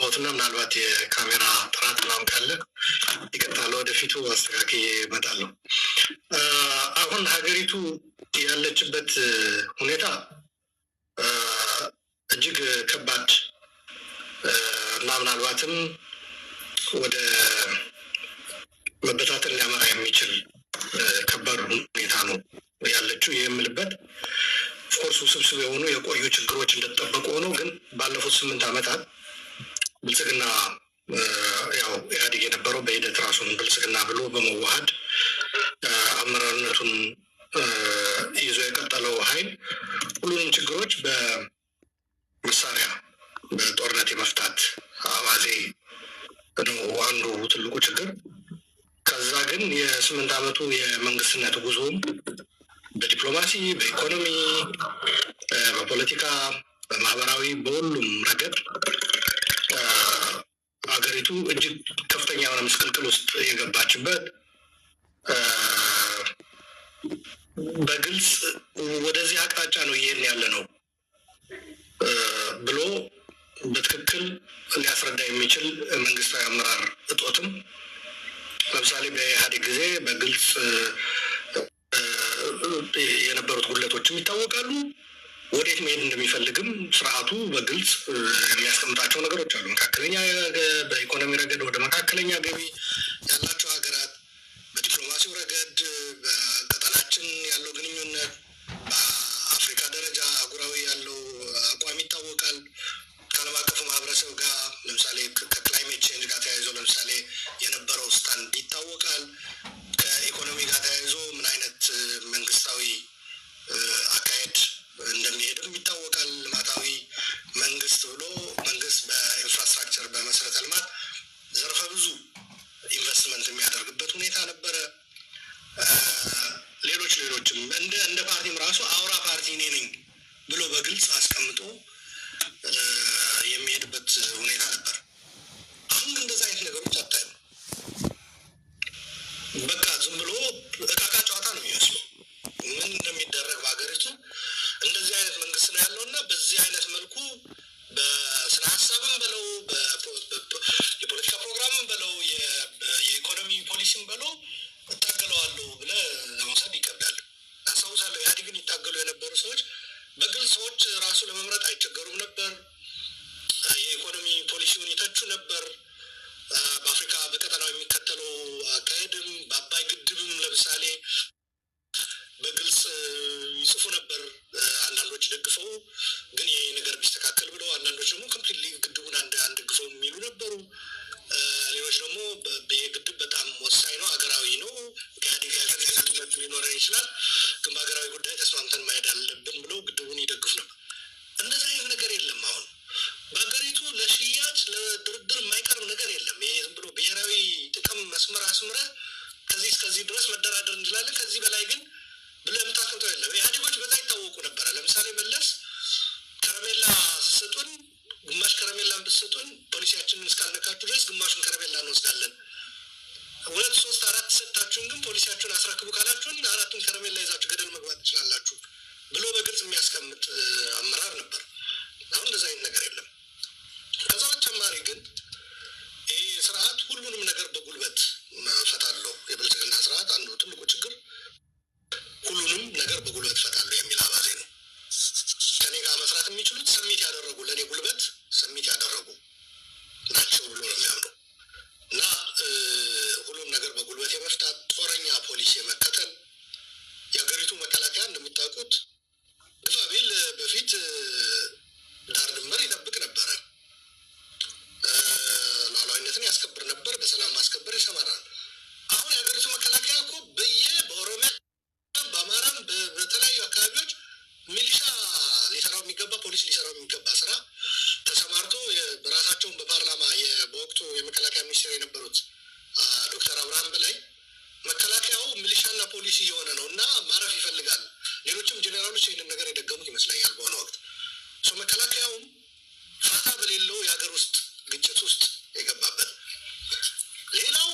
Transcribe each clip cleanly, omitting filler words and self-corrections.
የገባሁትና ምናልባት የካሜራ ጥራት ምናምን ካለ ይቅርታ፣ ለወደፊቱ አስተካክዬ እመጣለሁ። አሁን ሀገሪቱ ያለችበት ሁኔታ እጅግ ከባድ እና ምናልባትም ወደ መበታተን ሊያመራ የሚችል ከባድ ሁኔታ ነው ያለችው። ይህ የምልበት of course ውስብስብ የሆኑ የቆዩ ችግሮች እንደተጠበቁ ሆኖ ግን ባለፉት 8 ዓመታት ብልጽግና፣ ያው ኢህአዴግ የነበረው በሂደት ራሱን ብልጽግና ብሎ በመዋሃድ አመራርነቱን ይዞ የቀጠለው ኃይል ሁሉንም ችግሮች በመሳሪያ በጦርነት የመፍታት አባዜ ነው አንዱ ትልቁ ችግር። ከዛ ግን የ8 ዓመቱ የመንግስትነት ጉዞም በዲፕሎማሲ፣ በኢኮኖሚ፣ በፖለቲካ፣ በማህበራዊ፣ በሁሉም ረገድ ሀገሪቱ እጅግ ከፍተኛ የሆነ ምስቅልቅል ውስጥ የገባችበት፣ በግልጽ ወደዚህ አቅጣጫ ነው እየሄድን ያለ ነው ብሎ በትክክል ሊያስረዳ የሚችል መንግስታዊ አመራር እጦትም፣ ለምሳሌ በኢህአዴግ ጊዜ በግልጽ የነበሩት ጉድለቶችም ይታወቃሉ። ወዴት መሄድ እንደሚፈልግም ስርዓቱ በግልጽ የሚያስቀምጣቸው ነገሮች አሉ። መካከለኛ፣ በኢኮኖሚ ረገድ ወደ መካከለኛ ገቢ ያላቸው ሀገራት፣ በዲፕሎማሲው ረገድ በቀጠናችን ያለው ግንኙነት፣ በአፍሪካ ደረጃ አህጉራዊ ያለው አቋም ይታወቃል። ከዓለም አቀፉ ማህበረሰብ ጋር ለምሳሌ ከ climate change ጋር ተያይዞ ለምሳሌ የነበረው stand ይታወቃል። ከኢኮኖሚ ጋር ተያይዞ ምን አይነት መንግስታዊ አካሄድ እንደሚሄድም ይታወቃል። ልማታዊ መንግስት ብሎ መንግስት በ infrastructure፣ በመሰረተ ልማት ዘርፈ ብዙ ኢንቨስትመንት የሚያደርግበት ሁኔታ ነበረ። ሌሎች ሌሎችም እንደ ፓርቲም ራሱ አውራ ፓርቲ እኔ ነኝ ብሎ በግልጽ አስቀምጦ የሚሄድበት ሁኔታ ነበር። አሁን ግን እንደዛ አይነት ነገሮች አታይም። በቃ ዝም ብሎ እቃቃ ጨዋታ ነው የሚመስለው። ምን እንደሚደረግ በሀገሪቱ፣ እንደዚህ አይነት መንግስት ነው ያለው እና በዚህ አይነት መልኩ በስነ ሀሳብም በለው፣ የፖለቲካ ፕሮግራምም በለው፣ የኢኮኖሚ ፖሊሲም በለው እታገለዋለሁ ብለህ ለመውሰድ ይከብዳል። አስታውሳለሁ ኢህአዴግን ይታገሉ የነበሩ ሰዎች በግልጽ ሰዎች ራሱ ለመምረጥ አይቸገሩም ነበር። የኢኮኖሚ ፖሊሲውን ይተቹ ነበር። በአፍሪካ በቀጠናው የሚከተለው አካሄድም፣ በአባይ ግድብም ለምሳሌ በግልጽ ይጽፉ ነበር። አንዳንዶች ደግፈው ግን ይሄ ነገር ቢስተካከል ብለው፣ አንዳንዶች ደግሞ completely ግድቡን አንደግፈው የሚሉ ነበሩ። ሌሎች ደግሞ ይሄ ግድብ በጣም ወሳኝ ነው፣ ሀገራዊ ነው፣ ከኢህአዴግ ጋር የፈለገ ልዩነት ሊኖረን ይችላል፣ ግን በሀገራዊ ጉዳይ ተስማምተን መሄድ አለብን ብለው ግድቡን ይደግፉ ነበር። እንደዚህ አይነት ነገር የለም። አሁን በሀገሪቱ ለሽያጭ ለድርድር የማይቀርብ ነገር የለም። ይሄ ዝም ብሎ ብሔራዊ ጥቅም መስመር አስምረህ ከዚህ እስከዚህ ድረስ መደራደር እንችላለን፣ ከዚህ በላይ ግን ብለህ የምታስቀምጠው የለም። ኢህአዴጎች በዛ ይታወቁ ነበረ። ለምሳሌ መለስ ከረሜላ ስትሰጡን፣ ግማሽ ከረሜላን ብትሰጡን፣ ፖሊሲያችንን እስካልነካችሁ ድረስ ግማሹን ከረሜላ እንወስዳለን። ሁለት፣ ሶስት፣ አራት ሰጥታችሁን ግን ፖሊሲያችሁን አስረክቡ ካላችሁን አራቱን ከረሜላ ይዛችሁ ገደል መግባት ትችላላችሁ ብሎ በግልጽ የሚያስቀምጥ አመራር ነበር። አሁን እንደዛ አይነት ነገር የለም። ከዛ በተጨማሪ ግን ይህ ስርዓት ሁሉንም ነገር በጉልበት እፈታለሁ። የብልጽግና ስርዓት አንዱ ትልቁ ችግር ሁሉንም ነገር በጉልበት እፈታለሁ የሚል አባዜ ነው። ከኔ ጋር መስራት የሚችሉት submit ያደረጉ፣ ለእኔ ጉልበት submit ያደረጉ ናቸው ብሎ ነው የሚያምነው እና ሁሉም ነገር በጉልበት የመፍታት ጦረኛ ፖሊሲ የመከተል፣ የሀገሪቱ መከላከያ እንደምታውቁት ግፋ ቢል በፊት ዳር ድንበር ይጠብቅ ነበረ። ሉዓላዊነትን ያስከብር ነበር። በሰላም ማስከበር ይሰማራል። አሁን የሀገሪቱ መከላከያ እኮ በኦሮሚያ፣ በአማራም፣ በተለያዩ አካባቢዎች ሚሊሻ ሊሰራው የሚገባ፣ ፖሊስ ሊሰራው የሚገባ ስራ ተሰማርቶ፣ በራሳቸውን በፓርላማ በወቅቱ የመከላከያ ሚኒስቴር የነበሩት ዶክተር አብርሃም በላይ መከላከያው ሚሊሻና ፖሊስ እየሆነ ነው እና ማረፍ ይፈልጋል። ሌሎችም ጄኔራሎች ይህንን ነገር የደገሙት ይመስለኛል በሆነ ወቅት። መከላከያውም ፋታ በሌለው የሀገር ውስጥ ግጭት ውስጥ የገባበት፣ ሌላው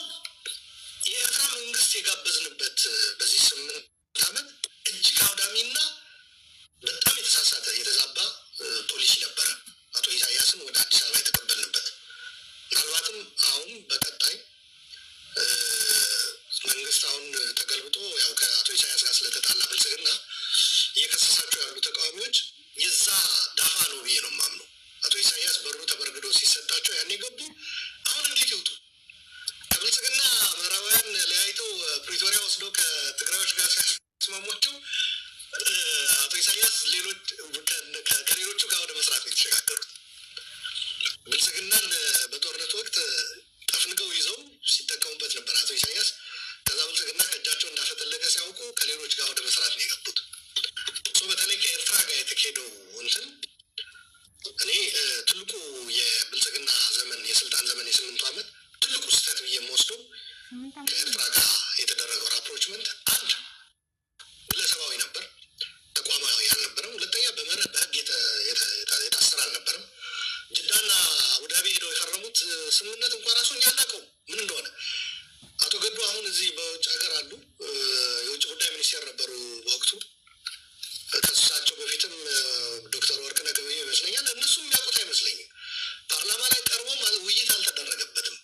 የኤርትራ መንግስት የጋበዝንበት በዚህ 8 ዓመት እጅግ አውዳሚና በጣም የተሳሳተ የተዛባ ፖሊሲ ነበረ። አቶ ኢሳያስን ወደ አዲስ አበባ የተቀበልንበት መንግስት አሁን ተገልብጦ ያው ከአቶ ኢሳያስ ጋር ስለተጣላ ብልጽግና እየከሰሳቸው ያሉ ተቃዋሚዎች የዛ ዳፋ ነው ብዬ ነው የማምነው። አቶ ኢሳያስ በሩ ተበርግዶ ሲሰጣቸው ያኔ ገቡ። አሁን እንዴት ይውጡ? ከብልጽግና ምዕራባውያን ለያይተው ፕሪቶሪያ ወስዶ ከትግራዮች ጋር ሲያስማሟቸው አቶ ኢሳያስ ሌሎች ከሌሎቹ ጋር ወደ መስራት ነው የተሸጋገሩት። ብልጽግናን በጦርነቱ ወቅት ጠፍንገው ይዘው ሲጠቀሙበት ነበር አቶ ኢሳያስ። ከዛ ብልጽግና ከእጃቸው እንዳፈተለከ ሲያውቁ ከሌሎች ጋር ወደ መስራት ነው የገቡት። So በተለይ ከኤርትራ ጋር የተካሄደው እንትን እኔ ትልቁ የብልጽግና ዘመን፣ የስልጣን ዘመን፣ የ8ቱ ዓመት ትልቁ ስህተት ብዬ የምወስደው ከኤርትራ ጋር የተደረገው rapprochement አንድ ግለሰባዊ ነበር፣ ተቋማዊ አልነበረም። ሁለተኛ በመርህ በህግ የታሰረ አልነበረም። ጅዳና አቡዳቢ ሄደው የፈረሙት ስምምነት እንኳ ራሱ እኛ አናውቀውም ምን እንደሆነ። አቶ ገዱ አሁን እዚህ በውጭ ሀገር አሉ። የውጭ ጉዳይ ሚኒስቴር ነበሩ በወቅቱ። ከእሳቸው በፊትም ዶክተር ወርቅነህ ገበየሁ ይመስለኛል። እነሱም የሚያውቁት አይመስለኝም። ፓርላማ ላይ ቀርቦም ውይይት አልተደረገበትም።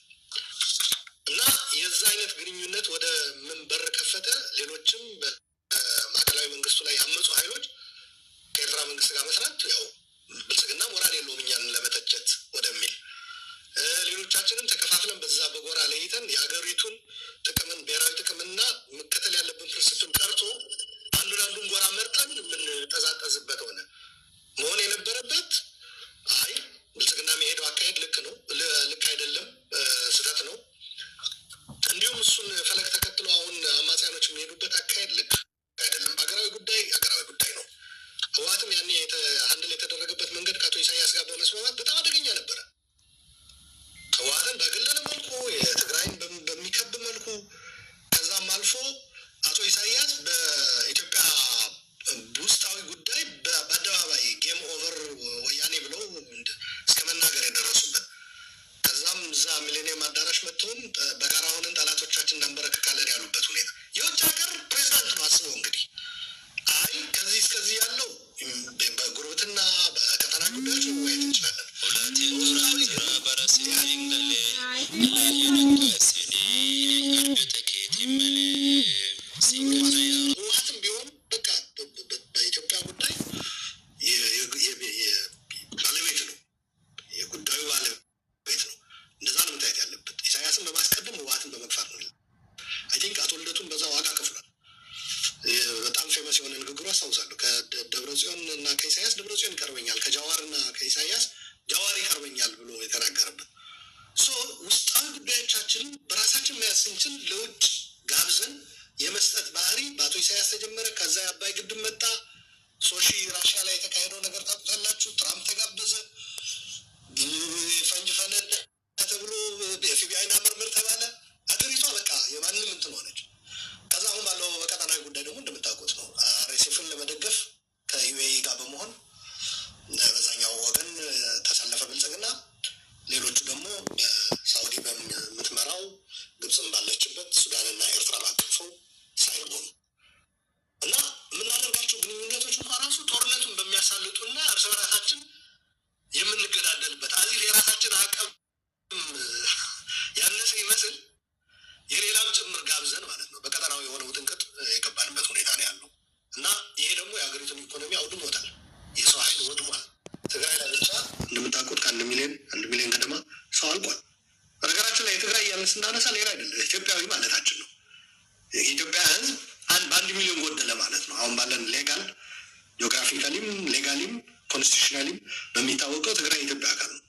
እና የዛ አይነት ግንኙነት ወደ ምን በር ከፈተ? ሌሎችም በማዕከላዊ መንግስቱ ላይ ያመፁ ኃይሎች ከኤርትራ መንግስት ጋር መስራት፣ ያው ብልጽግና ሞራል የለውም እኛን ለመተቸት ወደሚል፣ ሌሎቻችንም ተከፋፍለን በዛ በጎራ ለይተን የሀገሪቱን ጥቅምን፣ ብሔራዊ ጥቅምና መከተል ያለብን principle ቀርቶ አንዱን አንዱን ጎራ መርጠን የምንጠዛጠዝበት ሆነ። መሆን የነበረበት አይ ብልጽግና የሚሄደው አካሄድ ልክ ነው፣ ልክ አይደለም፣ ስህተት ነው። እንዲሁም እሱን ፈለግ ተከትሎ አሁን አማጽያኖች የሚሄዱበት አካሄድ ልክ አይደለም። ሀገራዊ ጉዳይ ሀገራዊ ጉዳይ ነው። ህወሓትም ያኔ handle የተደረገበት መንገድ ከአቶ ኢሳያስ ጋር በመስማማት በጣም አደገኛ ነበረ። ህወሓትን ባገለለ መልኩ፣ የትግራይን በሚከብ መልኩ፣ ከዛም አልፎ አቶ ኢሳያስ በኢትዮጵያ ውስጣዊ ጉዳይ በአደባባይ "game over ወያኔ" ብለው እስከ መናገር የደረሱበት፣ ከዛም እዛ ሚሌኒየም አዳራሽ መጥተውም በጋራ ሆነን ጠላቶቻችን እናንበረክካለን ያሉበት ሁኔታ፣ የውጭ ሀገር ፕሬዚዳንት ነው። አስበው እንግዲህ፣ አይ ከዚህ እስከዚህ ያለው በጉርብትና በቀጠና ጉዳዮች መወያየት እንችላለን። በውስጣዊ ግን ህወሓትም ቢሆን በቃ በኢትዮጵያ ጉዳይ ባለቤት ነው፣ የጉዳዩ ባለቤት ነው። እንደዛ ነው መታየት ያለበት። ኢሳያስን በማስቀደም ህወሓትን በመግፋት ነው። I think አቶ ልደቱን በዛ ዋጋ ከፍሏል። በጣም famous የሆነ ንግግሩ አስታውሳለሁ። ከደብረ ጽዮን እና ከኢሳያስ ደብረ ጽዮን ይቀርበኛል፣ ከጃዋር እና ከኢሳያስ ጃዋር ይቀርበኛል ብሎ የተናገረበት። So ውስጣዊ ጉዳዮቻችንን በራሳችን መያዝ ስንችል ለውጭ ጋብዘን የመስጠት ባህሪ በአቶ ኢሳያስ ተጀመረ። ከዛ የአባይ ግድብ መጣ። ሶሺ ራሽያ ላይ የተካሄደው ነገር ታውቁታላችሁ። ትራምፕ ተጋበዘ። ፈንጅ ፈነዳ ተብሎ ኤፍቢአይን መርምር ተባለ። ሀገሪቷ በቃ የማንም እንትን ሆነች። ከዛ አሁን ባለው በቀጠናዊ ጉዳይ ደግሞ እንደምታውቁት ነው። RSF ን ለመደገፍ ከ UAE ጋር በመሆን በዛኛው ወገን ተሰለፈ ብልጽግና። ሌሎቹ ደግሞ በሳውዲ በምትመራው፣ ግብፅን ባለችበት፣ ሱዳንና ኤርትራ ባቀፈው side ሆኑ እና የምናደርጋቸው ግንኙነቶች እንኳ ራሱ ጦርነቱን በሚያሳልጡና እርስ በራሳችን የምንገዳደልበት፣ as if የራሳችን አቅም ያነሰ ይመስል የሌላም ጭምር ጋብዘን ማለት ነው። በቀጠናው የሆነ ውጥንቅጥ የገባንበት ሁኔታ ነው ያለው እና ይሄ ደግሞ የሀገሪቱን ኢኮኖሚ አውድሞታል። የሰው ኃይል ወድሟል። ትግራይ ላይ ብቻ እንደምታውቁት ከ1 ሚሊዮን፣ 1 ሚሊዮን ገደማ ሰው አልቋል። በነገራችን ላይ የትግራይ እያልን ስናነሳ ሌላ አይደለም፣ ኢትዮጵያዊ ማለታችን ነው። የኢትዮጵያ ሕዝብ በ1 ሚሊዮን ጎደለ ማለት ነው። አሁን ባለን legal፣ geographically ም legally ም constitutionally ም በሚታወቀው ትግራይ የኢትዮጵያ አካል ነው።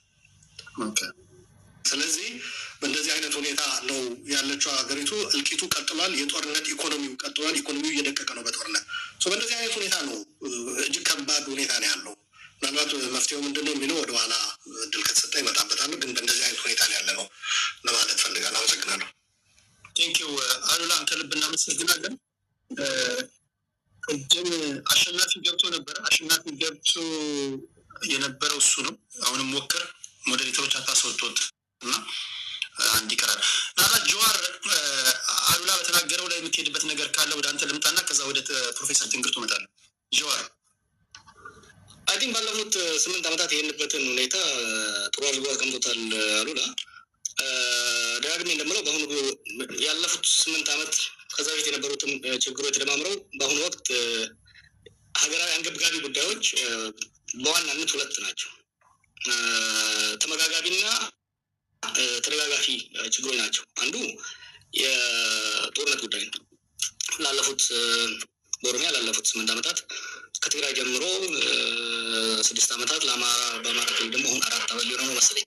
ስለዚህ በእንደዚህ አይነት ሁኔታ ነው ያለችው ሀገሪቱ። እልቂቱ ቀጥሏል። የጦርነት ኢኮኖሚው ቀጥሏል። ኢኮኖሚው እየደቀቀ ነው በጦርነት። በእንደዚህ አይነት ሁኔታ ነው፣ እጅግ ከባድ ሁኔታ ነው ያለው። ምናልባት መፍትሄው ምንድን ነው የሚለው ወደኋላ እድል ከተሰጠ ይመጣበታል። ግን በእንደዚህ አይነት ሁኔታ ነው ያለ ነው ለማለት ፈልጋለሁ። አመሰግናለሁ። Thank you አሉላ፣ ከልብ እናመሰግናለን። ቅድም አሸናፊ ገብቶ ነበረ። አሸናፊ ገብቶ የነበረው እሱ ነው። አሁንም ሞክር፣ moderator ኦች አታስወጡት እና አንድ ይቀራል። ምናልባት ጀዋር አሉላ በተናገረው ላይ የምትሄድበት ነገር ካለ ወደ አንተ ልምጣና ከዛ ወደ ፕሮፌሰር ትንግርቱ እመጣለሁ። ጀዋር። I think ባለፉት 8 ዓመታት የሄድንበትን ሁኔታ ጥሩ አድርጎ አስቀምጦታል አሉላ። ደጋግሜ እንደምለው በአሁኑ ያለፉት 8 ዓመት ከዛ በፊት የነበሩትም ችግሮች ተደማምረው በአሁኑ ወቅት ሀገራዊ አንገብጋቢ ጉዳዮች በዋናነት ሁለት ናቸው። ተመጋጋቢና ተደጋጋፊ ችግሮች ናቸው። አንዱ የጦርነት ጉዳይ ነው። ላለፉት በኦሮሚያ ላለፉት 8 ዓመታት፣ ከትግራይ ጀምሮ 6 ዓመታት፣ ለአማራ በአማራ ክልል ደግሞ አሁን 4 ዓመት ሊሆነው ነው መሰለኝ።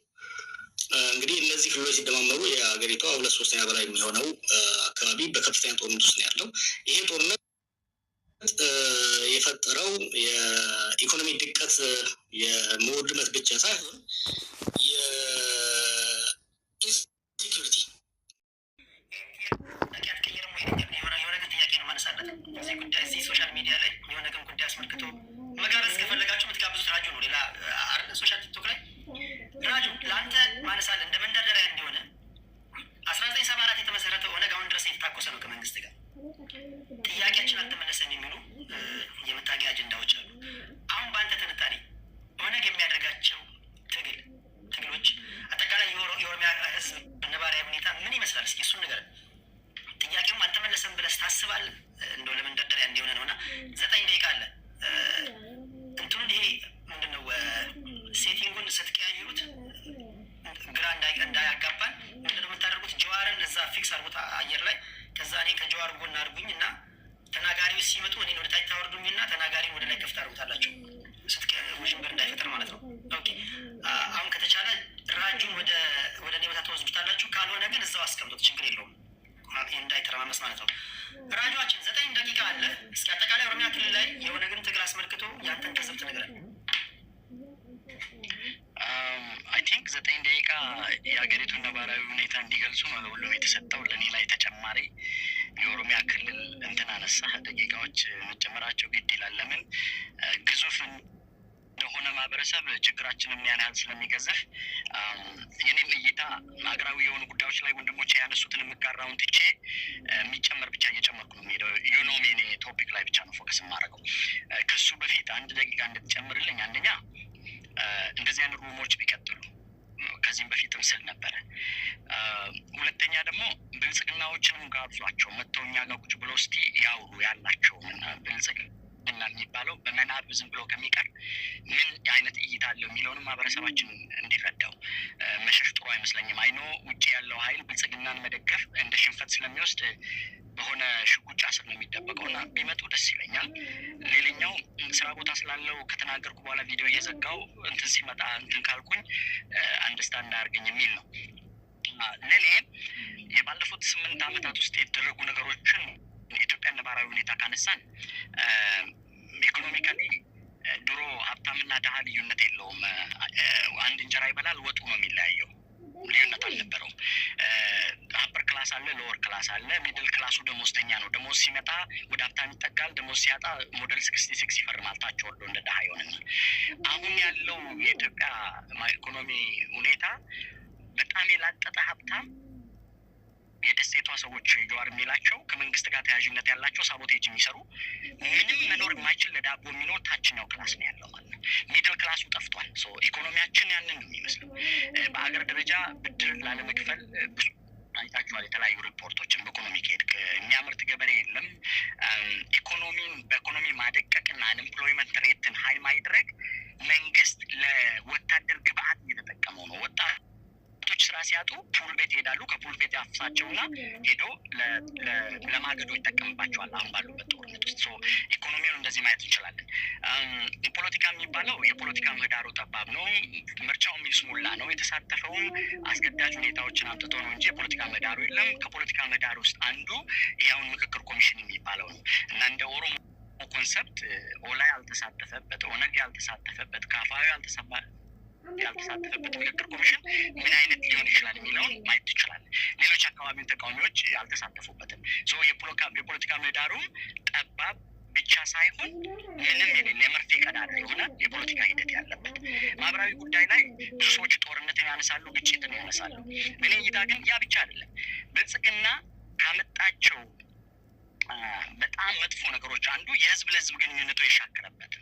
እንግዲህ እነዚህ ክልሎች ሲደማመሩ የሀገሪቷ ሁለት ሶስተኛ በላይ የሚሆነው አካባቢ በከፍተኛ ጦርነት ውስጥ ነው ያለው። ይሄ ጦርነት የፈጠረው የኢኮኖሚ ድቀት፣ የመውድመት ብቻ ሳይሆን የ insecurity አትቀይርም ወይ? የሆነ ግን ጥያቄ ነው ማነሳለት እዚህ ጉዳይ፣ እዚህ social media ላይ የሆነ ግን ጉዳይ አስመልክቶ መጋበዝ ከፈለጋችሁ የምትጋብዙት ራጁ ነው። ሌላ አይደለ? Social ቲክቶክ ላይ ራጁ ለአንተ ማነሳለ እንደ መንደርደሪያ እንዲሆነ፣ 1974 የተመሰረተው ኦነግ አሁን ድረስ የተታኮሰ ነው ከመንግስት ጋር። ጥያቄያችን አልተመለሰም የሚሉ የመታገያ አጀንዳዎች አሉ። አሁን በአንተ ትንታኔ ኦነግ የሚያደርጋቸው ትግሎች፣ አጠቃላይ የኦሮሚያ ሕዝብ ነባራዊ ሁኔታ ምን ይመስላል? እስኪ እሱን ንገረን። ጥያቄውም አልተመለሰም ብለህ ታስባለህ? እንደው ለመንደርደሪያ እንዲሆነ ነው እና 9 ደቂቃ አለ። እንትኑን ይሄ ምንድነው setting ኡን ስትቀያይሩት ግራ እንዳያጋባን ምንድነው የምታደርጉት? ጀዋርን እዛ fix አድርጉት አየር ላይ። ከዛ እኔ ከጀዋር ጎን አድርጉኝ እና ተናጋሪዎች ሲመጡ እኔን ወደ ታች ታወርዱኝና ተናጋሪን ወደ ላይ ከፍ ታደርጉታላችሁ። ውዥንብር እንዳይፈጠር ማለት ነው። Okay፣ አሁን ከተቻለ ራጁን ወደ እኔ ቦታ ትወስዱታላችሁ። ካልሆነ ግን እዛው አስቀምጡት፣ ችግር የለውም፣ እንዳይተረማመስ ማለት ነው። ራጇችን 9 ደቂቃ አለ። እስኪ አጠቃላይ ኦሮሚያ ክልል ላይ የኦነግን ትግል አስመልክቶ ያንተን ትዝብት ንገረን። I think 9 ደቂቃ የሀገሪቱን ነባራዊ ሁኔታ እንዲገልጹ ነው ለሁሉም የተሰጠው። ለእኔ ላይ ተጨማሪ የኦሮሚያ ክልል እንትን አነሳ፣ ደቂቃዎች መጨመራቸው ግድ ይላል። ለምን ግዙፍ እንደሆነ ማህበረሰብ ችግራችንም ያን ያህል ስለሚገዝፍ የኔም እይታ ሀገራዊ የሆኑ ጉዳዮች ላይ ወንድሞች ያነሱትን የምጋራውን ትቼ የሚጨመር ብቻ እየጨመርኩ ነው የሚሄደው። You know me፣ እኔ topic ላይ ብቻ ነው focus የማደርገው። ከሱ በፊት 1 ደቂቃ እንድትጨምርልኝ፣ አንደኛ እንደዚህ አይነት room ኦች ቢቀጥሉ ከዚህም በፊትም ስል ነበረ። ሁለተኛ ደግሞ ብልጽግናዎችንም ጋብዟቸው፣ መጥተው እኛ ጋር ቁጭ ብለው እስቲ ያውሩ። ያላቸውን ብልጽግና የሚባለው በመናብ ዝም ብሎ ከሚቀር ምን አይነት እይታ አለው የሚለውንም ማህበረሰባችን እንዲረዳው መሸሽ ጥሩ አይመስለኝም። I know ውጭ ያለው ኃይል ብልጽግናን መደገፍ እንደ ሽንፈት ስለሚወስድ በሆነ ሽጉጫ ስር ነው የሚደበቀው እና ቢመጡ ደስ ይለኛል። ሌላኛው ስራ ቦታ ስላለው ከተናገርኩ በኋላ ቪዲዮ እየዘጋው እንትን ሲመጣ እንትን ካልኩኝ understand አያርገኝ የሚል ነው። ለእኔ የባለፉት 8 ዓመታት ውስጥ የተደረጉ ነገሮችን የኢትዮጵያ ነባራዊ ሁኔታ ካነሳን economically ድሮ ሀብታምና ድሀ ልዩነት የለውም። አንድ እንጀራ ይበላል፣ ወጡ ነው የሚለያየው። ልዩነት አልነበረውም። Upper class አለ፣ lower class አለ። Middle class ኡ ደሞዝተኛ ነው። ደሞዝ ሲመጣ ወደ ሀብታም ይጠጋል። ደሞዝ ሲያጣ model 66 ይፈርማል። ታች ወርዶ እንደ ድሀ ይሆንና አሁን ያለው የኢትዮጵያ ኢኮኖሚ ሁኔታ በጣም የላጠጠ ሀብታም፣ የደሴቷ ሰዎች ጀዋር የሚላቸው ከመንግስት ጋር ተያያዥነት ያላቸው sabotage የሚሰሩ፣ ምንም መኖር የማይችል ለዳቦ የሚኖር ታችኛው class ነው ያለው ማለት ነው። Middle class ኡ ጠፍቷል። So ኢኮኖሚያችን ያንን ነው የሚመስለው። በሀገር ደረጃ ብድር ላለመክፈል ብዙ አይታችኋል። የተለያዩ ሪፖርቶችን በኢኮኖሚ ከሄድክ የሚያመርት ገበሬ የለም። ኢኮኖሚን በኢኮኖሚ ማደቀቅና unemployment rate ን high ማድረግ መንግስት ለወታደር ግብአት እየተጠቀመው ነው። ወጣቶች ስራ ሲያጡ pool ቤት ይሄዳሉ። ከ pool ቤት ያፍሳቸውና ሄዶ ለማገዶ ይጠቀምባቸዋል። አሁን ባሉበት ጦርነት ውስጥ ኢኮኖሚውን እንደዚህ ማየት እንችላለን። ፖለቲካ የሚባለው የፖለቲካ ምህዳሩ ጠባብ ነው። ምርጫውም ይስሙላ ነው። የተሳተፈውም አስገዳጅ ሁኔታዎችን አምጥቶ ነው እንጂ የፖለቲካ ምህዳሩ የለም። ከፖለቲካ ምህዳር ውስጥ አንዱ ይኸውን ምክክር ኮሚሽን የሚባለው ነው እና እንደ ኦሮሞ concept ኦላ ያልተሳተፈበት፣ ኦነግ ያልተሳተፈበት፣ ካፋዊ ያልተሳተፈበት ምክክር ኮሚሽን ምን አይነት ሊሆን ይችላል የሚለውን ማየት ትችላለህ። ሌሎች አካባቢውን ተቃዋሚዎች ያልተሳተፉበትም የፖለቲካ ምህዳሩም ጠባብ ብቻ ሳይሆን ምንም የሌለ የመርፌ ቀዳዳ የሆነ የፖለቲካ ሂደት ያለበት። ማህበራዊ ጉዳይ ላይ ብዙ ሰዎች ጦርነትን ያነሳሉ፣ ግጭትን ያነሳሉ። በእኔ እይታ ግን ያ ብቻ አይደለም። ብልጽግና ካመጣቸው በጣም መጥፎ ነገሮች አንዱ የህዝብ ለህዝብ ግንኙነቱ የሻከረበት፣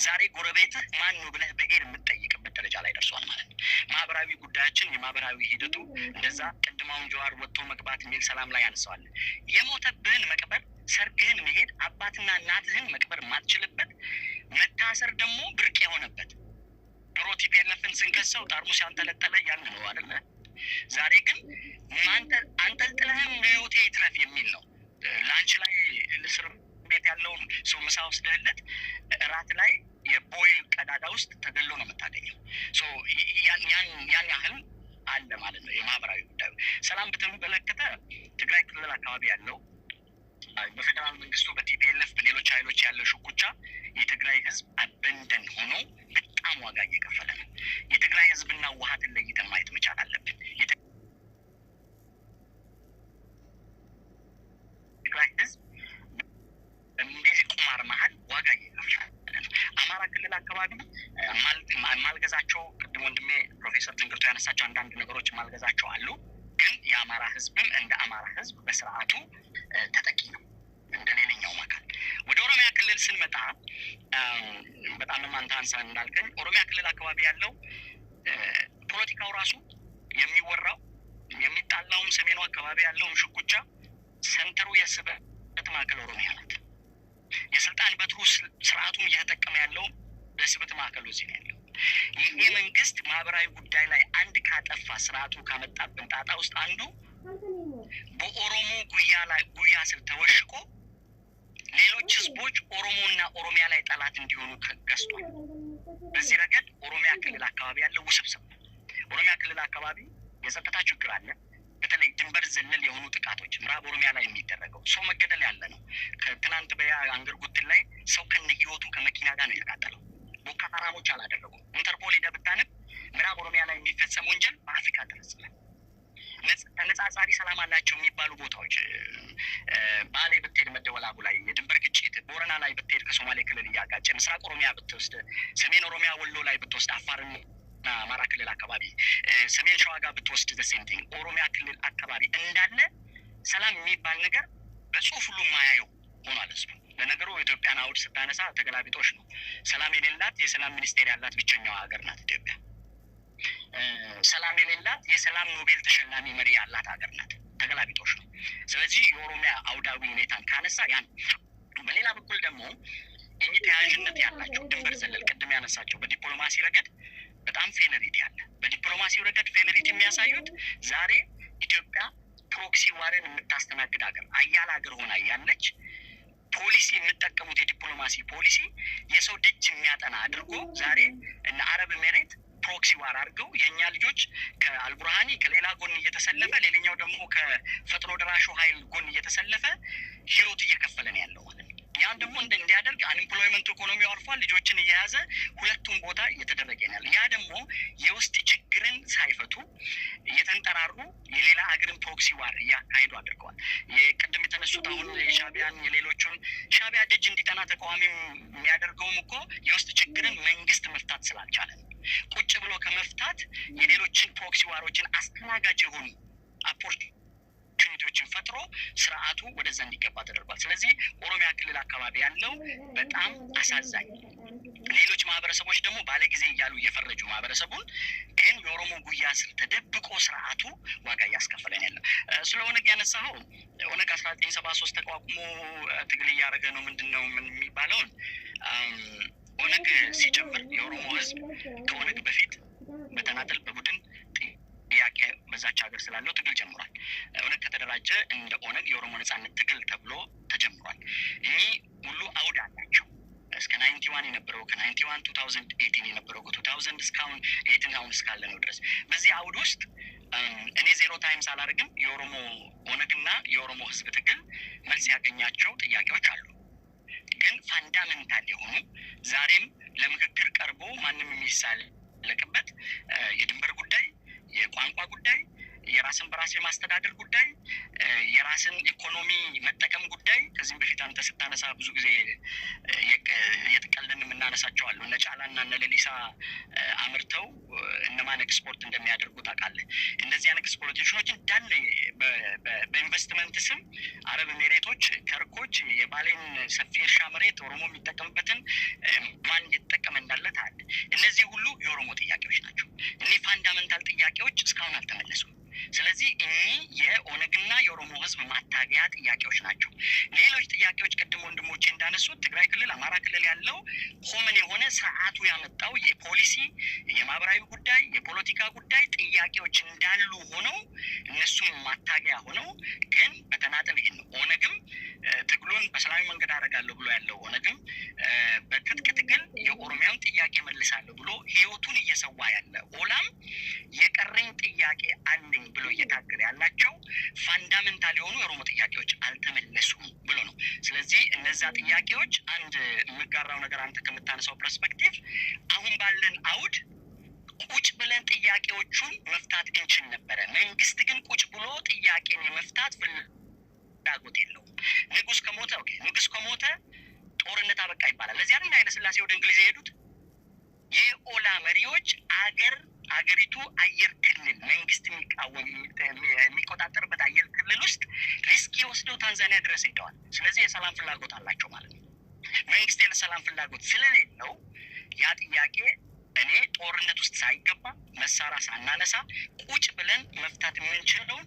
ዛሬ ጎረቤትህ ማን ነው ብለህ ብሄር የምትጠይቅበት የማይቻልበት ደረጃ ላይ ደርሷል ማለት ነው። ማህበራዊ ጉዳያችን የማህበራዊ ሂደቱ እንደዛ ቅድማውን ጀዋር ወጥቶ መግባት የሚል ሰላም ላይ ያነሳዋል። የሞተብህን መቅበር፣ ሰርግህን መሄድ፣ አባትና እናትህን መቅበር ማትችልበት፣ መታሰር ደግሞ ብርቅ የሆነበት። ድሮ TPLF ን ስንከሰው ጠርሙስ ያንጠለጠለ እያልን ነው አይደለ? ዛሬ ግን አንጠልጥለህም ህይወቴ ይትረፍ የሚል ነው። Lunch ላይ እስር ቤት ያለውን ሰው ምሳ ወስደህለት እራት ላይ የቦይ ቀዳዳ ውስጥ ተገሎ ነው የምታገኘው። ያን ያህል አለ ማለት ነው የማህበራዊ ጉዳዩ። ሰላም በተመለከተ ትግራይ ክልል አካባቢ ያለው በፌዴራል መንግስቱ፣ በ TPLF፣ በሌሎች ኃይሎች ያለው ሽኩቻ የትግራይ ህዝብ abandon ሆኖ በጣም ዋጋ እየከፈለ ነው። የትግራይ ህዝብና ህወሓትን ለይተን ማየት መቻል አለብን። የትግራይ ህዝብ በእንደዚህ ቁማር መሀል ዋጋ እየከፈለ ነው። አማራ ክልል አካባቢ ማልገዛቸው ቅድም ወንድሜ ፕሮፌሰር ትንግርቱ ያነሳቸው አንዳንድ ነገሮች ማልገዛቸው አሉ። ግን የአማራ ህዝብም እንደ አማራ ህዝብ በስርዓቱ ተጠቂ ነው እንደ ሌላኛውም አካል። ወደ ኦሮሚያ ክልል ስንመጣ በጣም አንተ አንሳ እንዳልከኝ ኦሮሚያ ክልል አካባቢ ያለው ፖለቲካው ራሱ የሚወራው የሚጣላውም ሰሜኑ አካባቢ ያለውም ሽኩቻ center ኡ የስበት ማዕከል ኦሮሚያ ናት። የስልጣን በትሩ ስርዓቱም እየተጠቀመ ያለው ለስበት ማዕከሉ እዚህ ነው ያለው። ይሄ መንግስት ማህበራዊ ጉዳይ ላይ አንድ ካጠፋ ስርዓቱ ካመጣብን ጣጣ ውስጥ አንዱ በኦሮሞ ጉያ ላይ ጉያ ስር ተወሽቆ ሌሎች ህዝቦች ኦሮሞና ኦሮሚያ ላይ ጠላት እንዲሆኑ ገዝቷል። በዚህ ረገድ ኦሮሚያ ክልል አካባቢ ያለው ውስብስብ ነው። ኦሮሚያ ክልል አካባቢ የጸጥታ ችግር አለ። በተለይ ድንበር ዘለል የሆኑ ጥቃቶች ምዕራብ ኦሮሚያ ላይ የሚደረገው ሰው መገደል ያለ ነው። ከትናንት በያ አንገር ጉትን ላይ ሰው ከነ ህይወቱ ከመኪና ጋር ነው የተቃጠለው። ቦኮ ሀራሞች አላደረጉም። ኢንተርፖል ሄደህ ብታነብ ምዕራብ ኦሮሚያ ላይ የሚፈጸም ወንጀል በአፍሪካ ተፈጽሟል። ተነጻጻሪ ሰላም አላቸው የሚባሉ ቦታዎች ባሌ ብትሄድ መደወላቡ ላይ የድንበር ግጭት፣ ቦረና ላይ ብትሄድ ከሶማሌ ክልል እያጋጨ፣ ምስራቅ ኦሮሚያ ብትወስድ፣ ሰሜን ኦሮሚያ ወሎ ላይ ብትወስድ፣ አፋርና አማራ ክልል አካባቢ፣ ሰሜን ሸዋ ጋር ብትወስድ the same thing። ኦሮሚያ ክልል አካባቢ እንዳለ ሰላም የሚባል ነገር በጽሁፍ ሁሉ የማያየው ሆኗል ህዝቡ። ለነገሩ የኢትዮጵያን አውድ ስታነሳ ተገላቢጦሽ ነው። ሰላም የሌላት የሰላም ሚኒስቴር ያላት ብቸኛዋ ሀገር ናት ኢትዮጵያ። ሰላም የሌላት የሰላም ኖቤል ተሸላሚ መሪ ያላት ሀገር ናት። ተገላቢጦሽ ነው። ስለዚህ የኦሮሚያ አውዳዊ ሁኔታን ካነሳ ያን፣ በሌላ በኩል ደግሞ እኚህ ተያያዥነት ያላቸው ድንበር ዘለል ቅድም ያነሳቸው በዲፕሎማሲ ረገድ በጣም failure አለ። በዲፕሎማሲው ረገድ failure የሚያሳዩት ዛሬ ኢትዮጵያ proxy war ን የምታስተናግድ ሀገር አያል ሀገር ሆና እያለች ፖሊሲ የምጠቀሙት የዲፕሎማሲ ፖሊሲ የሰው ደጅ የሚያጠና አድርጎ ዛሬ እነ አረብ ኤሜሬት proxy war አድርገው የእኛ ልጆች ከአልቡርሃኒ ከሌላ ጎን እየተሰለፈ ሌላኛው ደግሞ ከፈጥኖ ደራሹ ኃይል ጎን እየተሰለፈ ህይወት እየከፈለ ነው ያለው ማለት ነው። ያን ደግሞ እንዲያደርግ unemployment ኢኮኖሚው አልፏል። ልጆችን እየያዘ ሁለቱም ቦታ እየተደረገ ነው ያለ። ያ ደግሞ የውስጥ ችግርን ሳይፈቱ እየተንጠራሩ የሌላ ሀገርን proxy war እያካሄዱ አድርገዋል። የቅድም የተነሱት አሁን የሻቢያን የሌሎቹን ሻቢያ ደጅ እንዲጠና ተቃዋሚ የሚያደርገውም እኮ የውስጥ ችግርን መንግስት መፍታት ስላልቻለ ነው። ቁጭ ብሎ ከመፍታት የሌሎችን proxy war ኦችን አስተናጋጅ የሆኑ opportunity ዎችን ፈጥሮ ስርዓቱ ወደዛ እንዲገባ ተደርጓል። ስለዚህ ኦሮሚያ ክልል አካባቢ ያለው በጣም አሳዛኝ፣ ሌሎች ማህበረሰቦች ደግሞ ባለጊዜ እያሉ እየፈረጁ ማህበረሰቡን ግን የኦሮሞ ጉያ ስር ተደብቆ ስርዓቱ ዋጋ እያስከፈለን ያለ። ስለ ኦነግ ያነሳኸው ኦነግ 1973 ተቋቁሞ ትግል እያደረገ ነው ምንድን ነው ምን የሚባለውን ኦነግ ሲጀምር የኦሮሞ ህዝብ ከኦነግ በፊት በተናጠል በቡድን ጥያቄ በዛች ሀገር ስላለው ትግል ጀምሯል። ኦነግ ከተደራጀ እንደ ኦነግ የኦሮሞ ነጻነት ትግል ተብሎ ተጀምሯል። እኚህ ሁሉ አውድ አላቸው። እስከ 91 የነበረው ከ 91 2018 የነበረው ከ 2000 እስካሁን 18 አሁን እስካለ ነው ድረስ በዚህ አውድ ውስጥ እኔ zero times አላደርግም። የኦሮሞ ኦነግና የኦሮሞ ህዝብ ትግል መልስ ያገኛቸው ጥያቄዎች አሉ። ግን fundamental የሆኑ ዛሬም ለምክክር ቀርቦ ማንም የሚሳለቅበት የድንበር ጉዳይ፣ የቋንቋ ጉዳይ፣ የራስን በራስ የማስተዳደር ጉዳይ፣ የራስን ኢኮኖሚ መጠቀም ጉዳይ ከዚህም በፊት አንተ ስታነሳ ብዙ ጊዜ እየተቀልድን የምናነሳቸው አሉ። እነ ጫላና እነ ሌሊሳ አምርተው እነማን ኤክስፖርት እንደሚያደርጉ ታውቃለህ። እነዚያን exploitation ኦች እንዳለ በኢንቨስትመንት ስም አረብ ኤሜሬቶች፣ ተርኮች የባሌን ሰፊ እርሻ መሬት ኦሮሞ የሚጠቀምበትን ማን እየተጠቀመ እንዳለ ታያለህ። እነዚህ ሁሉ የኦሮሞ ጥያቄዎች አልተመለሱም። ስለዚህ እኚህ የኦነግና የኦሮሞ ህዝብ ማታገያ ጥያቄዎች ናቸው። ሌሎች ጥያቄዎች ቅድም ወንድሞቼ እንዳነሱት ትግራይ ክልል፣ አማራ ክልል ያለው common የሆነ ስርዓቱ ያመጣው የፖሊሲ፣ የማህበራዊ ጉዳይ፣ የፖለቲካ ጉዳይ ጥያቄዎች እንዳሉ ሆነው እነሱም ማታገያ ሆነው ግን በተናጠል ይህን ነው። ኦነግም ትግሉን በሰላማዊ መንገድ አደርጋለሁ ብሎ ያለው ኦነግም በትጥቅ ትግል የኦሮሚያን ጥያቄ መልሳለሁ ብሎ ህይወቱን እየሰዋ ያለ ኦላም የቀረኝ ጥያቄ አለኝ ብሎ እየታገለ ያላቸው fundamental የሆኑ የኦሮሞ ጥያቄዎች አልተመለሱም ብሎ ነው። ስለዚህ እነዛ ጥያቄዎች አንድ የምጋራው ነገር አንተ ከምታነሳው perspective አሁን ባለን አውድ ቁጭ ብለን ጥያቄዎቹን መፍታት እንችል ነበረ። መንግስት ግን ቁጭ ብሎ ጥያቄን የመፍታት ፍላጎት የለውም። ንጉስ ከሞተ okay፣ ንጉስ ከሞተ ጦርነት አበቃ ይባላል። ለዚያ አይደል ኃይለ ሥላሴ ወደ እንግሊዝ የሄዱት? የኦላ መሪዎች አገሪቱ አየር ክልል መንግስት የሚቃወም የሚቆጣጠርበት አየር ክልል ውስጥ risk ወስደው ታንዛኒያ ድረስ ሄደዋል። ስለዚህ የሰላም ፍላጎት አላቸው ማለት ነው። መንግስት የሰላም ፍላጎት ስለሌለው ያ ጥያቄ እኔ ጦርነት ውስጥ ሳይገባ፣ መሳሪያ ሳናነሳ ቁጭ ብለን መፍታት የምንችለውን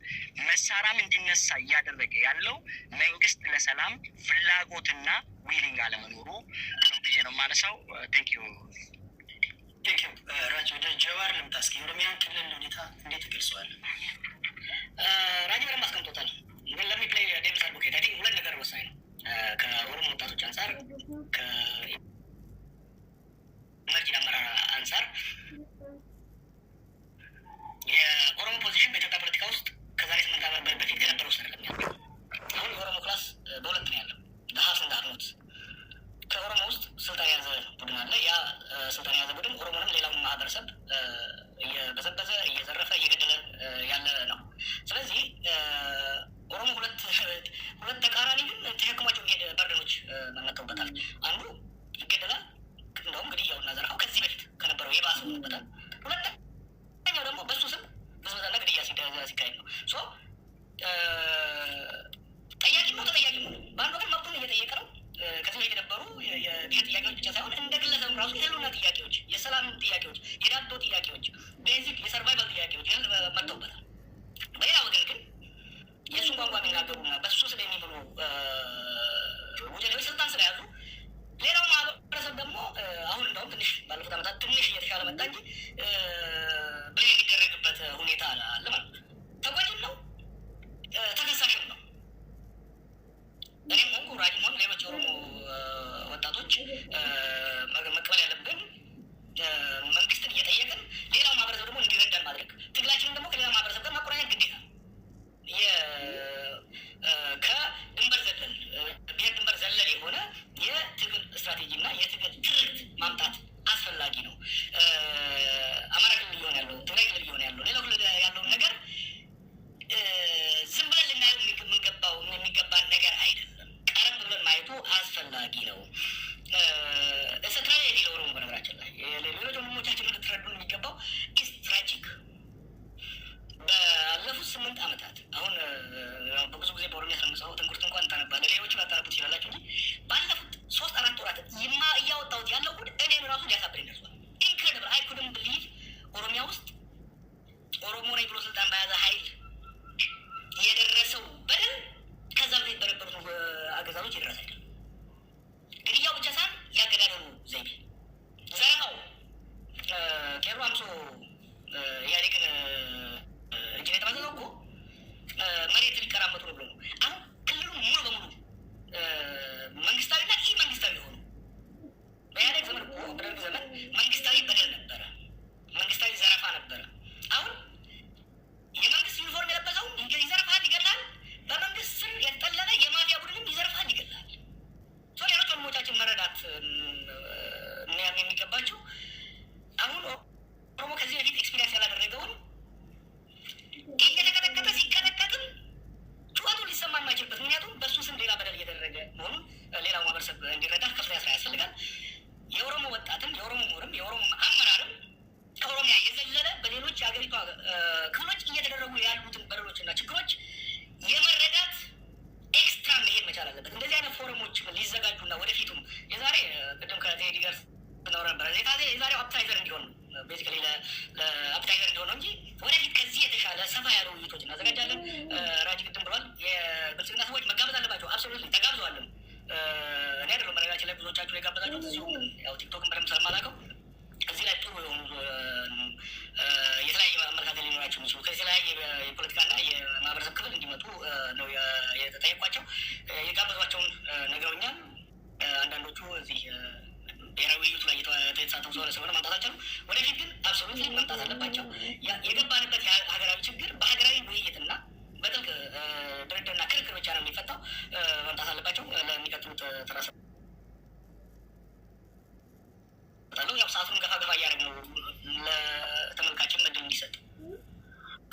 መሳሪያም እንዲነሳ እያደረገ ያለው መንግስት ለሰላም ፍላጎትና willing አለመኖሩ ነው ብዬ ነው የማነሳው። Thank you. Thank you ራጅ። ወደ ጀዋር ልምጣ እስኪ። የኦሮሚያን ክልል ሁኔታ እንዴት ትገልጸዋለህ? ራጅ በደንብ አስቀምጦታል። ግን let me play devil's advocate. I think ሁለት ነገር ወሳኝ ነው። ከኦሮሞ ወጣቶች አንጻር፣ ከ emerging አመራር አንጻር የኦሮሞ position በኢትዮጵያ ፖለቲካ ውስጥ ከዛሬ 8 ዓመት በፊት ከነበረው ውስጥ አይደለም ያለው። አሁን የኦሮሞ class በሁለት ነው ያለው፣ haves and have-nots። ከኦሮሞ ውስጥ ስልጣን የያዘ ቡድን አለ። ያ ስልጣን የያዘ ቡድን ኦሮሞንም ሌላውን ማህበረሰብ እየበዘበዘ፣ እየዘረፈ፣ እየገደለ ያለ ነው። ስለዚህ ኦሮሞ ሁለት ተቃራኒ ግን ተሸክሟቸው የሚሄድ burden ኦች መጥተውበታል። አንዱ ይገደላል፣ እንደውም ግድያውና ዘረፋው ከዚህ በፊት ከነበረው የባሰ ሆኖበታል። ሁለተኛው ደግሞ በሱ ስም ብዝበዛና ግድያ ሲካሄድ ነው። So ጠያቂም ነው ተጠያቂም ነው። በአንድ ወገን መብቱን እየጠየቀ ነው። ከዚህ በፊት የነበሩ የብሔር ጥያቄዎች ብቻ ሳይሆን እንደ ግለሰብ ራሱ የህልውና ጥያቄዎች፣ የሰላም ጥያቄዎች፣ የዳቦ ጥያቄዎች፣ basic የ survival ጥያቄዎች መጥተውበታል። በሌላ ወገን ግን የእሱን ቋንቋ የሚናገሩና በሱ ስም የሚምሉ ውጀሌዎች ስልጣን ስለያዙ ሌላው ማህበረሰብ ደግሞ አሁን እንደውም ትንሽ ባለፉት ዓመታት ትንሽ እየተሻለ መጣ እንጂ ብለ የሚደረግበት ሁኔታ አለ ማለት ነው። ተጎጂም ነው፣ ተከሳሽም ነው። እኔም ሆንኩ ራጅም ሆን ሌሎች የኦሮሞ ወጣቶች መቀበል ያለብን መንግስትን እየጠየቅን ሌላው ማህበረሰብ ደግሞ እንዲረዳን ማድረግ፣ ትግላችንን ደግሞ ከሌላ ማህበረሰብ ጋር ማቆራኘት ግዴታ ነው። ከድንበር ዘለል፣ ብሔር ድንበር ዘለል የሆነ የትግል ስትራቴጂ እና የትግል ትርክት ማምጣት አስፈላጊ ነው። አማራ ክልል እየሆነ ያለው፣ ትግራይ ክልል እየሆነ ያለው፣ ሌላው ክልል ያለውን ነገር ዝም ብለን ልናየው የሚገባን ነገር አይደለም። ቀረብ ብለን ማየቱ አስፈላጊ ነው። It's a tragedy ለኦሮሞ። በነገራችን ላይ ሌሎች ወንድሞቻችን እንድትረዱን የሚገባው is tragic። ባለፉት 8 ዓመታት አሁን በብዙ ጊዜ በኦሮሚያ ስለምጽፈው ትንኩርት እንኳን ታነባለህ፣ ሌሎችም ላታነቡ ትችላላችሁ እንጂ ባለፉት 3 4 ወራት ይማ እያወጣሁት ያለው ጉድ እኔን ራሱ ሊያሳብደኝ ደርሷል። Incredible. I couldn't believe ኦሮሚያ ውስጥ ኦሮሞ ነኝ ብሎ ስልጣን በያዘ ኃይል የደረሰው በደል ከዛ በፊት በነበሩት አገዛዞች የደረሰ አይደለም። ግድያው ብቻ ሳይሆን ያገዳደሉ ዘይቤ፣ ዘረፋው፣ ቄሮ አምሶ ኢህአዴግን እጅ ላይ የተመዘዘው እኮ መሬት ሊቀራመቱ ነው ብሎ ነው። አሁን ክልሉ ሙሉ በሙሉ መንግስታዊና ኢ መንግስታዊ የሆኑ፣ በኢህአዴግ ዘመን እኮ፣ በደርግ ዘመን መንግስታዊ በደል ነበረ፣ መንግስታዊ ዘረፋ ነበረ። አሁን የመንግስት ዩኒፎርም የለበሰው ይዘርፋል፣ ይገላል። በመንግስት ስር የተጠለለ የማፊያ ቡድንም ይዘርፋል፣ ይገላል። So ሌሎች ወንድሞቻችን መረዳት የሚገባቸው አሁን ኦሮሞ ከዚህ በፊት experience ያላደረገውን ሰፋ ያሉ ውይይቶች እናዘጋጃለን። ራጅ ቅድም ብሏል። የብልጽግና ሰዎች መጋበዝ አለባቸው። Absolutely ተጋብዘዋልም። እኔ አይደለም በነገራችን ላይ ብዙዎቻችሁ የጋበዛችሁት፣ እዚሁ ያው ቲክቶክን በደንብ ስለማላውቀው እዚህ ላይ ጥሩ የሆኑ የተለያየ አመለካከት ሊኖራቸው የሚችሉ ከተለያየ የፖለቲካና የማህበረሰብ ክፍል እንዲመጡ ነው የተጠየቋቸው። የጋበዟቸውን ነግረውኛል። አንዳንዶቹ እዚህ ብሔራዊ ውይይቱ ላይ የተሳተፉ ስለሆነ መምጣት አልቻሉም። ወደፊት ግን absolutely መምጣት አለባቸው። የገባንበት ሀገራዊ ችግር በሀገራዊ ውይይትና በጥልቅ ድርድርና ክርክር ብቻ ነው የሚፈታው። መምጣት አለባቸው። ለሚቀጥሉት ተራ እሰጣለሁ። ያው ሰዓቱን ገፋ ገፋ እያደረግ ነው ለተመልካችም እድል እንዲሰጥ።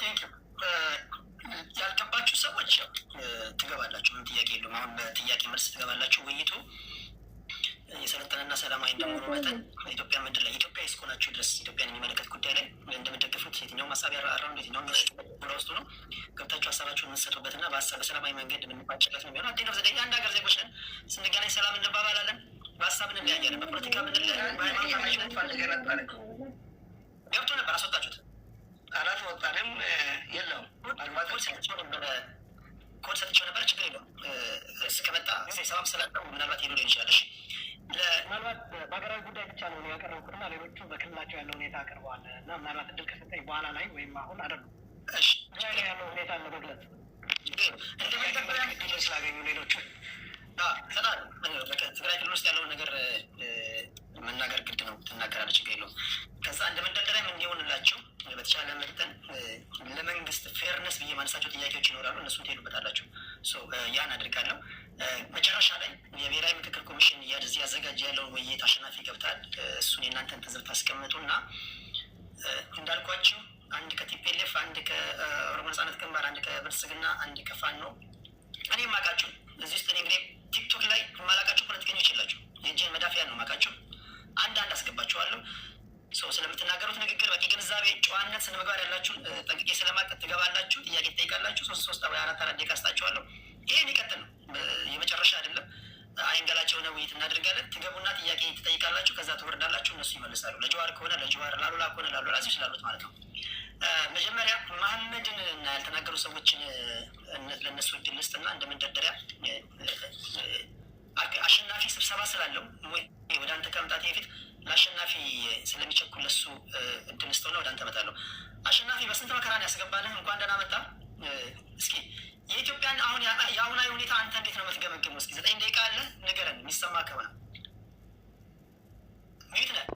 Thank you። ያልገባችሁ ሰዎች ያው ትገባላችሁ፣ ምንም ጥያቄ የለውም። አሁን በጥያቄ መልስ ትገባላችሁ። ውይይቱ የሰለጠነና ሰላማዊ እንደመሆኑ መጠን ኢትዮጵያ ምድር ላይ ኢትዮጵያ እስከሆናችሁ ድረስ ኢትዮጵያን የሚመለከት ጉዳይ ላይ እንደምደግፉት የትኛውም ሀሳብ ያራራም የትኛውም ውስጡ ነው ገብታችሁ ሀሳባችሁን የምትሰጡበትና በሀሳብ በሰላማዊ መንገድ የምንቋጭበት ነው የሚሆነው። At the end of the day የአንድ ሀገር ዜጎች ነን። ስንገናኝ ሰላም እንባባላለን፣ በሀሳብ እንለያያለን፣ በፖለቲካ እንለያያለን፣ በሃይማኖት ገብቶ ነበር፣ አስወጣችሁት። አላስወጣንም፣ የለውም። ኮድ ሰጥቼው ነበረ። ችግር የለውም። እስከመጣ ስብሰባም ስላለው ምናልባት ሄዶ ሊሆን ይችላል። እሺ። ምናልባት በሀገራዊ ጉዳይ ብቻ ነው ያቀረብኩት እና ሌሎቹ በክልላቸው ያለው ሁኔታ አቅርበዋል እና ምናልባት እድል ከሰጠኝ በኋላ ላይ ወይም አሁን አይደሉም ትግራይ ላይ ያለው ሁኔታ ለመግለጽ እንደ መንደርደሪያ እድል ስላገኙ ሌሎቹ ትግራይ ክልል ውስጥ ያለውን ነገር መናገር ግድ ነው። ትናገራለህ፣ ችግር የለውም። ከዛ እንደ መንደርደሪያም እንዲሆንላቸው በተቻለ መጠን ለመንግስት fairness ብዬ ማነሳቸው ጥያቄዎች ይኖራሉ። እነሱን ትሄዱበታላችሁ። ያን አድርጋለሁ። መጨረሻ ላይ የብሔራዊ ምክክር ኮሚሽን እያዘጋጀ ያለውን ውይይት አሸናፊ ገብታል። እሱን የእናንተን ትዝብት ታስቀምጡ እና እንዳልኳቸው አንድ ከ TPLF፣ አንድ ከኦሮሞ ነጻነት ግንባር፣ አንድ ከብልጽግና፣ አንድ ከፋኖ፣ እኔ የማውቃቸው እዚህ ውስጥ እኔ እንግዲህ ቲክቶክ ላይ የማላውቃቸው ፖለቲከኞች የላቸው፣ የእጄን መዳፊያ ነው የማውቃቸው። አንድ አንድ አስገባቸዋለሁ። ሰው ስለምትናገሩት ንግግር በቂ ግንዛቤ፣ ጨዋነት፣ ስነ ምግባር ያላችሁ ጠንቅቄ ስለማውቅ ትገባላችሁ፣ ጥያቄ ትጠይቃላችሁ። ሶስት ሶስት ወይ አራት አራት ደቂቃ አስጣችኋለሁ። ይሄ የሚቀጥል ነው፣ የመጨረሻ አይደለም። አይንገላቸው የሆነ ውይይት እናደርጋለን። ትገቡና ጥያቄ ትጠይቃላችሁ። ከዛ ትወርዳላችሁ፣ እነሱ ይመልሳሉ። ለጀዋር ከሆነ ለጀዋር፣ ላሉላ ከሆነ ላሉላ፣ እዚሁ ስላሉት ማለት ነው። መጀመሪያ መሐመድን እና ያልተናገሩ ሰዎችን ለእነሱ እድል ልስጥና እንደ መንደርደሪያ አሸናፊ ስብሰባ ስላለው ወደ አንተ ከመምጣቴ በፊት ለአሸናፊ ስለሚቸኩል ለሱ እድል ልስጠውና ወደ አንተ እመጣለሁ። አሸናፊ፣ በስንት መከራን ያስገባንህ፣ እንኳን ደህና መጣ። እስኪ የኢትዮጵያን አሁን የአሁናዊ ሁኔታ አንተ እንዴት ነው የምትገመግመው? እስኪ 9 ደቂቃ አለ፣ ንገረን የሚሰማ ከሆነ፣ mute ነህ።